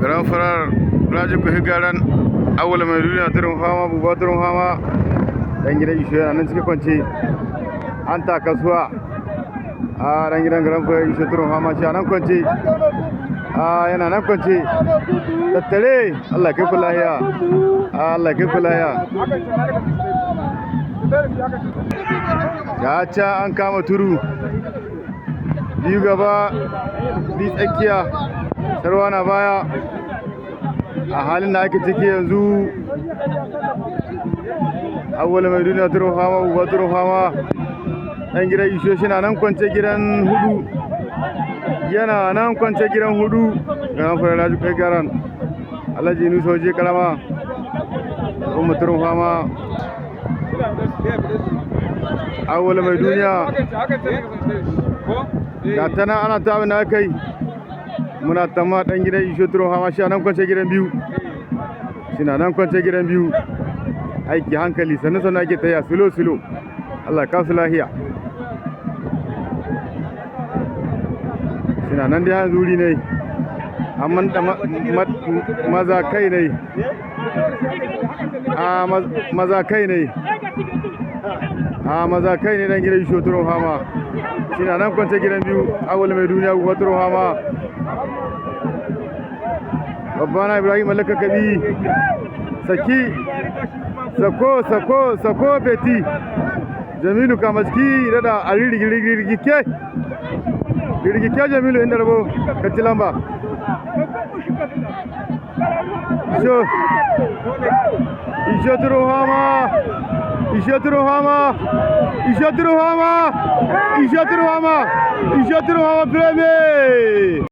Garan farar Raji Kuhigaran Awul mai duniya turin fama buba turin fama dan gidan Isho yana nan cikin kwance an ta kasuwa a dan gidan garan farar Isho turin fama shi a nan kwance, a yana nan kwance tattare. Allah kai ku lahiya, Allah kai ku lahiya. Ya ca an kama turu biyu gaba bi tsakiya, sarwa na baya. A halin da ake ciki yanzu, Awwal mai duniya turun fama uba turun fama dan gidan Isho shi na nan kwance gidan hudu, yana nan kwance gidan hudu. Garan fara Raju kai garan Alhaji Nusa waje karama kuma turun fama Awwal mai duniya ga ta nan ana ta abin da aka yi. Muna tamma dan gidan Isho turun fama shi a nan kwance gidan biyu, shi na nan kwance gidan biyu. Aiki hankali, sannu sannu ake taya, silo silo. Allah ka su lahiya. Shi na nan dai hanzu wuri ne amma da maza kai ne, a maza kai ne, a maza kai ne. Dan gidan Isho turun fama shi na nan kwance gidan biyu. Awul mai duniya kuwa turun fama babbana Ibrahim Malaka Kabi saki sako sako sako beti Jamilu kamaski dada a rirgike rirgike. Jamilu inda rabo kaci lamba. Isho Isho turun fama, Isho turun fama, Isho turun fama, Isho turun fama, Isho turun fama premier.